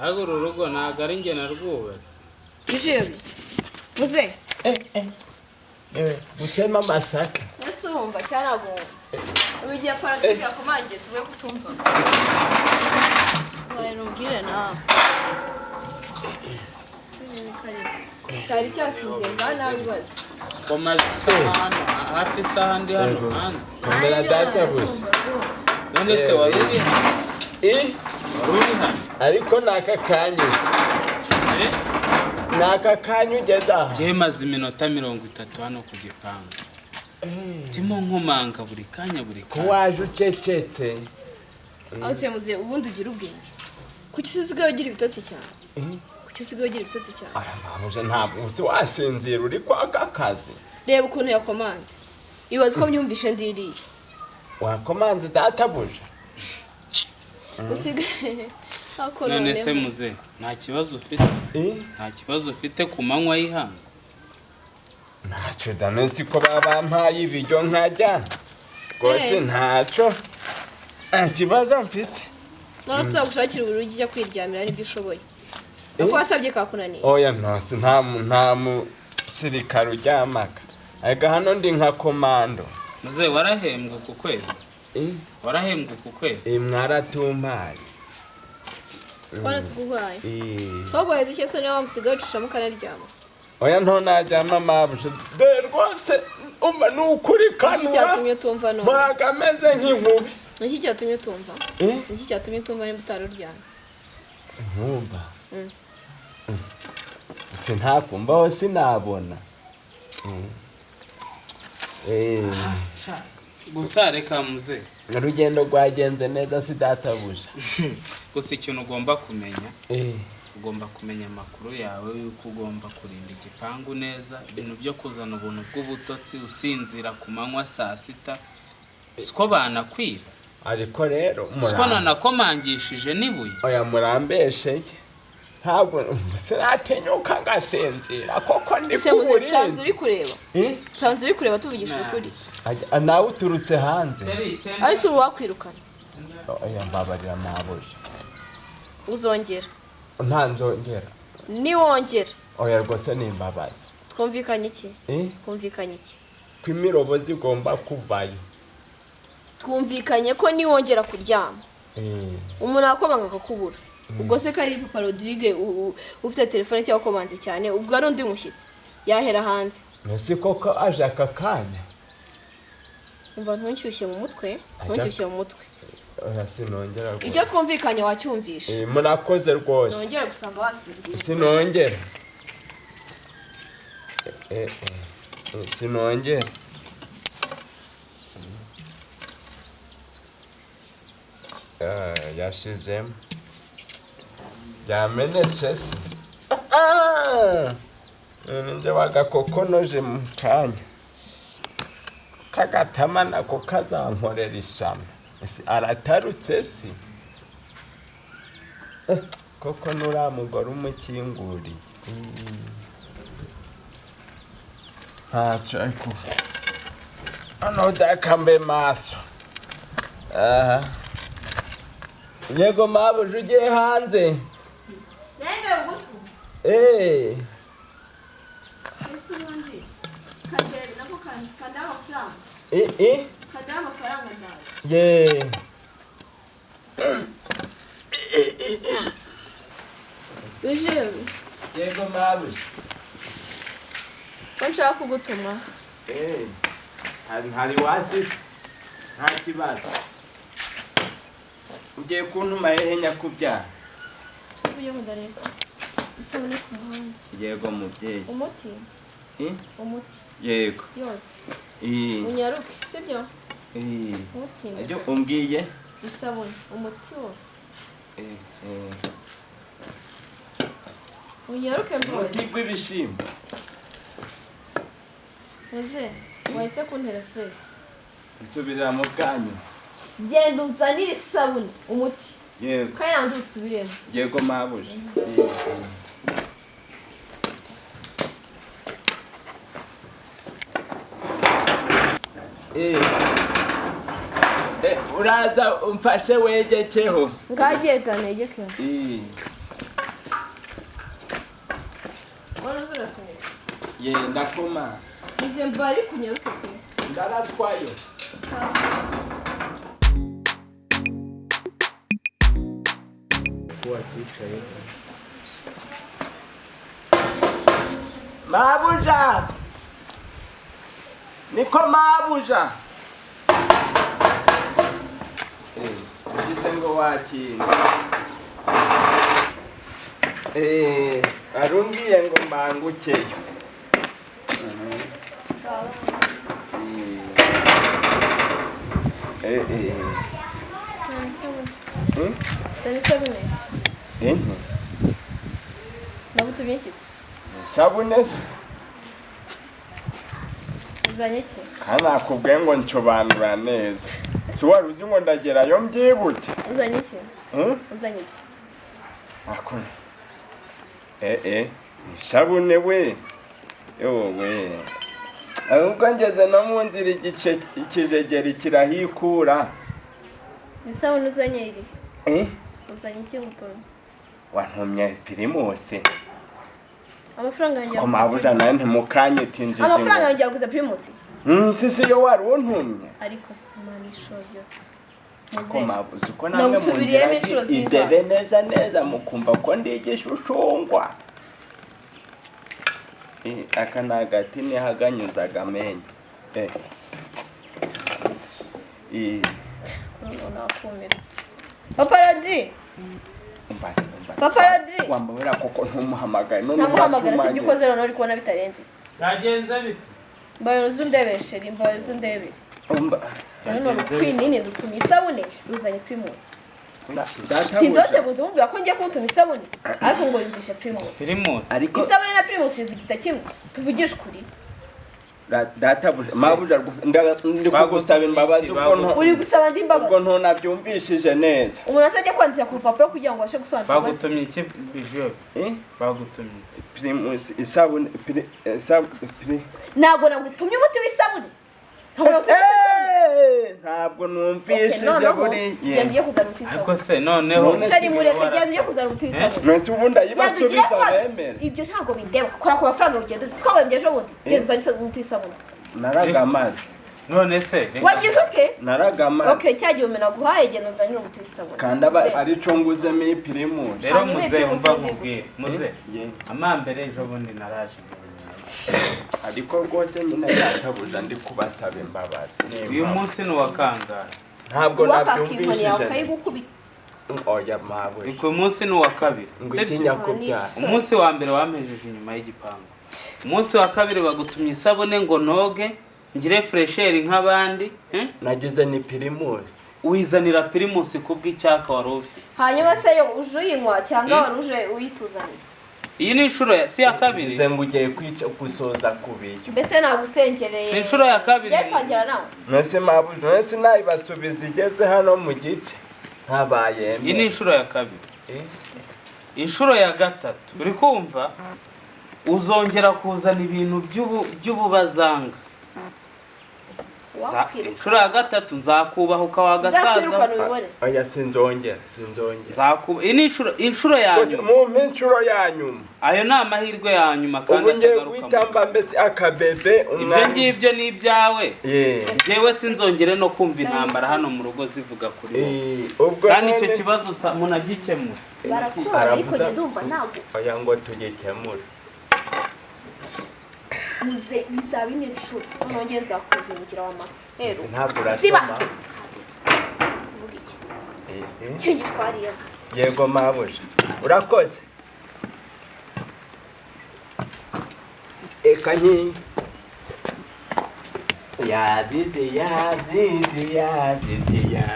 Ariko uru rugo ntabwo ari njye narwubatse. Bijiyoni muze. Gutema amasaka. Ese urumva cyangwa ntabwo wumva? Ubu igihe paradisi yakomangiye tuve kutumva. Wawe numbwire nawe. Cyari cyasinze ngaho nabibaza. Siko maze isaha hano, hafi isaha ndi hano Yego. hanze. Komera databuja. None se wari uri hano? Eh, Wari uri hano? ariko ni aka kanya uzi. Eh? Ni aka kanya ugeze aha. Njyewe maze iminota 30 hano ku gipangu. Ndimo nkomanga buri kanya buri Ko kanya. waje ucecetse. Aho se muze, ubundi ugira ubwenge. Kuki usigaye ugira ibitotsi cyane? Kuki usigaye ugira ibitotsi cyane? Aya mabuja, ntabwo uzi wasinzira uri kwaka akazi. Reba ukuntu yakomanze. Ibaze uko mbyumvishe ndiriye. Wakomanze databuja. Usigaye ako None se noneho. muze, nta kibazo ufite? Eh? Nta kibazo ufite ku manywa y'ihangu? Ntacyo da, nzi ko baba bampaye ibiryo nkajya. Rwose Eh. ntacyo. Nta kibazo mfite. None se wagushakira uburyo ujya kwiryamira n'ibyo ushoboye. Uko wasabye kakunaniye. Oya ntose, nta musirikare uryamaga. Ariko hano ndi nka komando. Muze, warahembwa ku kwezi? Eh? Warahembwa ku kwezi? Eh, mwaratumpaye. Twara tuguhaye. Eh. Twaguhaye duke se niyo mpamvu usigaye ucishamo ukanaryama. Oya nto najyama mabuja. Dore rwose umva ni ukuri Iki kanura. cyatumye utumva none. Muraga ameze nk'inkubi. Iki cyatumye utumva? Eh? Iki cyatumye utumva nimba utari uryamye? Nkumva. Mm. Sinakumvaho sinabona. Eh. Gusa reka muze. Urugendo rwagenze neza si databuja. Gusa ikintu ugomba kumenya, Eh. ugomba kumenya amakuru yawe yuko ugomba kurinda igipangu neza. Ibintu byo kuzana ubuntu bw'ubutotsi usinzira ku manywa saa sita, siko banakwiba. Ariko rero Siko nanakomangishije n'ibuye. Oya murambesheye. Ntabwo sinatinyuka ngasinzira koko ndi Ese muze, nsanze kuburinzi. uri kureba. Eh? Nsanze uri kureba tuvugishije ukuri. Ajya- Nawe uturutse hanze. Ariko ubu wakwirukana. Oya mbabarira mabuja. Uzongera. Nta nzongera. Niwongera. Oya rwose ni imbabazi. Twumvikanye iki? Eh? Twumvikanye iki? Ko imirobo zigomba kuvayo. Twumvikanye ko niwongera kuryama. Eh. Umuntu akomanga akakubura. Ubwo se ko ari Papa Rodrigue ufite telefone cyangwa ukomanze cyane, ubwo ari undi mushyitsi yahera hanze. Ese koko aje aka kanya? Umva ntunshyushye mu mutwe, ntunshyushye mu mutwe. Oya sinongera rwose. Icyo twumvikanye wacyumvishe. Eh, murakoze rwose. Nongera gusanga wasinziriye. Sinongera. Eh, eh, eh, sinongera. Ah, yashizemo. Yamenetse se. Ah! Ninjye wagakokonoje mu kanya. Kagatama nako kazankorera ishami. Ese aratarutse si? Eh, koko nuriya mugore umukinguriye. Ntacyo ariko. Hano dakambe maso. Aha. Yego mabuja ugiye hanze. Nende ugutu. Eh. Ese ubundi kajeri nako kandaha amafaranga. Eh eh. Kandaha amafaranga ndawe. Ye. Bijiyoni, Yego mabuja. ko nshaka kugutuma. Eh. Hari wasisi. Nta kibazo. Ugiye kuntuma hehe nyakubyara? Ujye mudaresa. Isabune ku muhanda. Yego mubyeyi. Umuti? Eh? Umuti. Yego. Yose. Eh. Unyaruke, sibyo? Eh. Ntutinde. Ibyo umbwiye? Isabune, umuti wose. Eh eh. Unyaruke mbonye. Umuti w'ibishimbo. Muze, wahise kuntera stress. Nsubirira mu bwanyu. Genda unzanire isabune, umuti. Yego. Kandi ntabwo usubiremo. Yego mabuja. Eh. Eh, uraza umfashe wegekeho. Ngagenda negekeho. Eh. Ye, ndakoma. Ize mbari kunyaruke pe. Ndaraswayo. Wakicaye. Mabuja, niko mabuja. Ugize ngo wakina. Arumbwiye ngo mbangukeyo. Dore isabune. Eh? Nagutumye iki se? Isabune se? Uzanye iki? Kandi nakubwiye ngo nsobanura neza. Si wari uzi ngo ndagerayo mbyibuke? Uzanye iki? Hmm? Uzanye iki? Ako. Isabune we. Yowe. Ahubwo ngeze no mu nzira igice ikijegeri kirahikura. Isabune uzanye iri? Eh? Uzanye iki mutumye? Wantumye Primus. Amafaranga yanjye Ko mabuja nawe ntimukanyita injiji. Amafaranga yanjye yaguze Primus. Sisi yo wari untumye. Ariko simani ishuri byose. Ko mabuze uko namwe Nagusubiriyemo mungira inshuro zingahe? idebe neza neza mukumva ko ndi igishushungwa. Aka ni agati niho aganyuzaga amenyo. Nakumira. Papa Rodi. Umva se, umva. Papa Rodri. Wambabera koko ntumuhamagaye. None Ntamuhamagara uratumanye. sibyo ukoze noneho uri kubona bitarenze. Byagenze bite? Mbaye uzundebere sheri, mbaye uzundebere. Umva. None urukwinini dutumye isabune ruzanye Primus. Databuja. Sinzose bunze mubwira ko ngiye kumutuma isabune ariko ngo yumvishe Primus. Primus. Ariko Isabune na Primus bivugitse kimwe. Tuvugishe ukuri. databuja, mabuja ndi kugusaba imbabazi ubwo nto Uri gusaba ndi imbabazi. ubwo ntunabyumvishije neza. Umuntu azajya kwandikira ku rupapuro kugira ngo abashe gusobanukirwa. Bagutumye iki Bijou? Eh? Bagutumye iki? Primus isabune isabune. Ntabwo nagutumye umuti w'isabune. Ntabwo nagutumye umuti w'isabune. Ntabwo Okay, numvishije noneho buriya. genda ugiye kuzana umuti Ariko w'isabune. se noneho None Sheri mureke genda ugiye kuzana umuti w'isabune. Nonese ubundi Genda ugire ayibasubiza vuba. bemere. Ibyo ntabwo bindeba. Kora ku mafaranga ugenda uzi. Twagwembye ejo bundi. Genda uzane umuti w'isabune. Naragamaze. None se reka- Wagize ute? Naragamaze. Okay, cya gihe umena guhaye genda uzanire umuti w'isabune. Kandi aba Ze. ari cyo nguzemo iyi Primus. Rero Hanyuma muze ibyo umva muze nkubwire muze. Ye. Amambere ejo bundi naraje. Ariko rwose nyine databuja ndi kubasaba imbabazi. Uyu munsi ni uwa kangahe? Ntabwo Uwakaka inkoni yawe nabyumvishije. ukayigukubita. Oya mabuja. Ni ku munsi ni uwa kabiri. Ngo Sibyo? ikinyakubyara. Umunsi wa mbere wampejeje inyuma y'igipangu. Umunsi wa kabiri bagutumye isabune ngo noge ngire fresheri nk'abandi. Nagize ni Primus. Wizanira Primus kubw'icyaka wari ufite. Hanyuma se yo uje uyinywa cyangwa wari uje uyituzaniye? Iyi ni inshuro ya si ya kabiri. Ngize ngo ugiye kwica gusoza kubiryo. Mbese nagusengereye. Si inshuro ya kabiri. Ngiye nawe. Nonese mabuja, nonese nayibasubiza igeze hano mu gice. Ntabaye. Iyi ni inshuro ya kabiri. Inshuro ya gatatu uri kumva uzongera kuzana ibintu by'ububazanga. Inshuro ya gatatu nzakubahuka wagasaza. Nzakwirukana ubibone. Oya sinzongera, sinzongera. Nzakuba iyi ni inshuro ya nyuma. Mumpe inshuro ya nyuma. Ayo ni amahirwe ya nyuma kandi ubu ngiye atagaruka mu guhita mba buzima. mbese akabebe Ibyo ngibyo ni ibyawe. Yeah. Njyewe sinzongere no kumva intambara hano mu rugo zivuga kuri wowe. Ubwo Kandi icyo kibazo munagikemura. Barakubona ariko njye ndumva ntabwo oya ngo tugikemure. muze bizaba ine nshuro. Noneho njye nzakuhindukira wa mahero. Ntabwo Siba. urasoma. Kuvuga iki? Kingishwa hariya. Yego mabuja. Urakoze. Eka nkingi. Yazizi yazizi yazizi ya.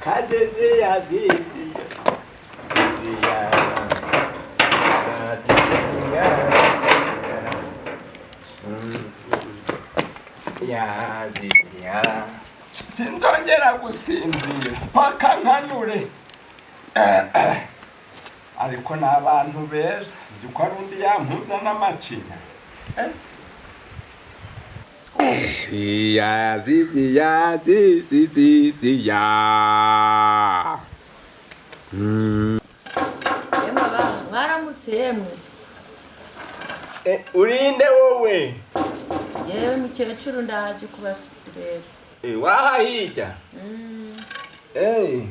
Kazizi yazizi. Ya. Yazizi ya. Yazizi ya. Sinzongera gusinzira paka nkanure. Ariko ni abantu beza nzi ko ari undi yampuza n'amacinya. Yazizi yazizi ya. Yemwe ba mwaramutse yemwe. Urinde wowe? Yewe mukecuru, ndaje kubareba. Waha hirya. Eh.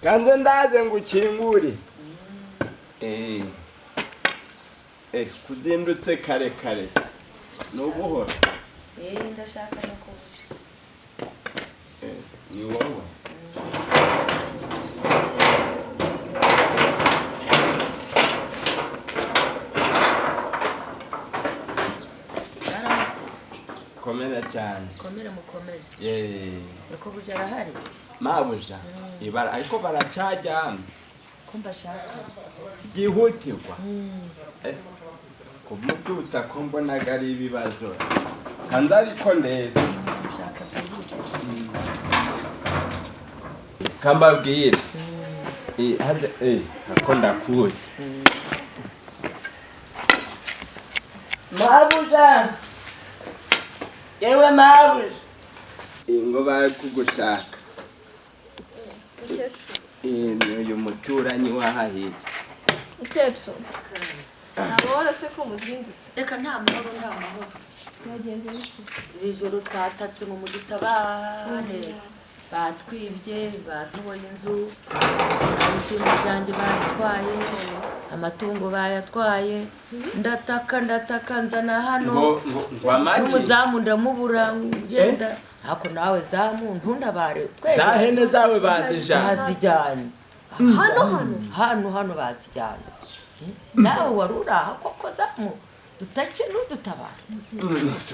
Kanze ndaje ngukingure. Eh. Kuzindutse kare kare se. Ni ubuhoro. Ndashaka no kubuja. Ni wowe. Baramutse. Komera cyane. Komere mukomere. Yeee. Niko buja arahari? Mabuja. Ibara ariko baracaryamye. Ko mbashaka. Byihutirwa. Kumubyutsa ko mbonaga ari ibibazo. Kanze ariko ndebe. Ushaka byihutirwa. Kambabwire. Ako ndakuzi. Mabuja. Yewe mabuja. Ngo bari kugushaka. Mukecuru. Ni uyu muturanyi wahahiye. Mukecuru. Ntabwo se ko muzindutse. Reka nta mahoro, nta mahoro. Byagenze bite? Iri joro twatatse ngo mudutabare. Batwibye, batoboye inzu, ibishyimbo byanjye babitwaye, amatungo bayatwaye, ndataka ndataka nzana hano. Ngo amagi. N'umuzamu ndamubura ngenda. Ako nawe zamu ntuntabare. Za hene zawe bazijanye. Bazijyanye. Hano hano. Hano hano bazijyanye. Nawe wari uri aha koko zamu dutake n'udutabara.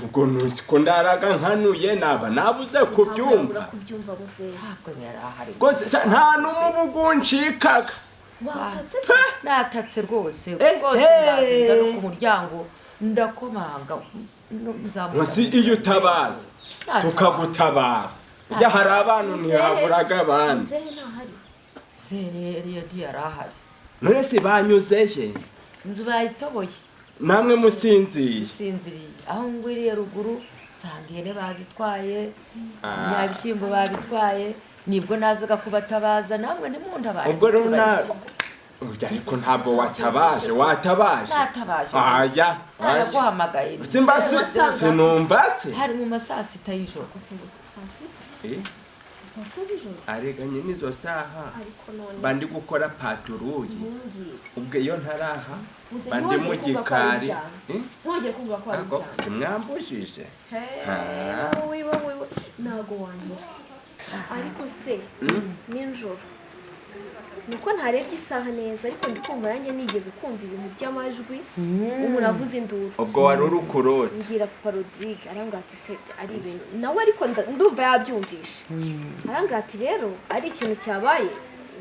Ubwo ntuzi ko ndaraga nkanuye naba nabuze kubyumva. Kubyumva muzehe. Ntabwo yari ahari. Rwose nta n'umubu guncikaga. Watatse se? Natatse rwose. Rwose ndazinza no ku muryango ndakomanga. Ntuzi iyo utabaza tukagutabara. Ujya hari abantu ntihaburaga abandi. Muzehe ntahari. Muzehe ntiyari ahari. None se banyuze he? Inzu bayitoboye. Namwe musinziye. Musinziriye. Aho ngwiriye ruguru sanga ihene bazitwaye, ibishyimbo babitwaye, nibwo nazaga kubatabaza namwe ntimuntabare. Ubwo rero ariko ntabwo watabaje, watabaje. Natabaje. Aya. Naraguhamagaye. Simba sinumva se. Hari mu ma saa sita y'ijoro. Areganye n'izo saha. Bandi gukora paturuye. Ubwo iyo ntaraha bandi mu gikari. Ntongere kuvuga ko ari ibyaha. Simwambujije. Wowe wowe ntago wanyura. Ariko se nijoro nuko ntarebye isaha neza, ariko ndi kumva nanjye nigeze kumva ibintu by'amajwi umuntu avuza induru. Ubwo wari uri kurota. Mbwira Papa Rodrigue arambwira ati se ari ibintu nawe, ariko ndumva yabyumvishe. Arambwira ati rero ari ikintu cyabaye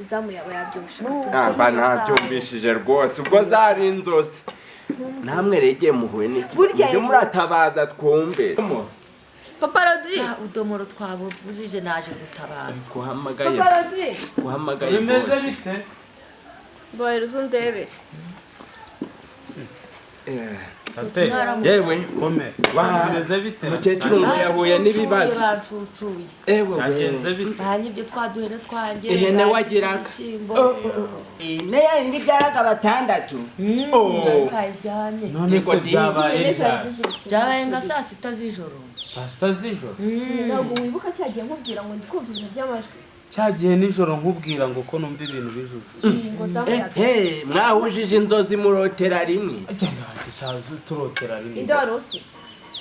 uzamu yaba yabyumvishe. Aba ntabyumvishije rwose, ubwo zari inzozi. Namwe regeye muhuye n'iki? Mujye muratabaza twumve. Papa Rodrigue. Udomoro twabuzije naje gutabaza. Kuhamagaye. Papa Rodrigue. Kuhamagaye. Bimeze bite? Bohereza undebere. Yewe kome. Bimeze bite? Mukecuru ngo yahuye n'ibibazo. Ewe cyagenze bite? Banyibye twaduhene twanjye. Ihene wagiraga. Ine yindi byaraga batandatu. Oh. None se byabaye byabaye nga saa sita z'ijoro. Saa sita z'ijoro? Ntabwo wibuka cyagiye nkubwira ngo ndi kumva ibintu by'amajwi. Cyagiye nijoro nkubwira ngo ko numva ibintu bijuju. Mwahujije inzozi murotera rimwe. Turotera rimwe. Indarose.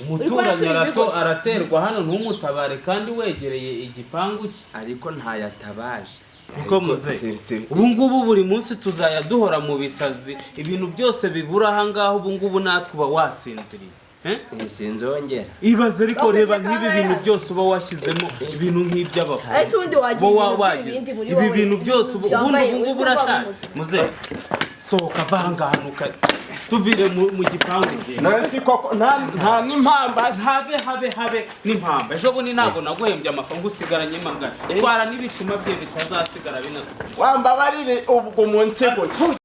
Umuturanyi araterwa hano ntumutabare kandi wegereye igipangu cye. Ariko ntayatabaje. Niko muze. Ubu ngubu buri munsi tuzaya duhora mu bisazi, ibintu byose bibura aha ngaha ubu ngubu natwe uba wasinziriye. Sinzongera. Ibaze ariko reba nk'ibi bintu byose uba washyizemo ibintu nk'iby'abapfu. Ese ubundi wagira ibindi muri wowe. Ibi bintu byose ubundi ubu ngubu urashaje. Muze. Sohoka va aha ngaha nuka tuvire mu gipangu ngiye. Nari koko nta n'impamba. Habe n'impamba. Ejo bundi ntago naguhembye amafaranga usigaranye magana. Twara n'ibicuma bye bitazasigara binatu. Wambabarire ubwo munsi gusa.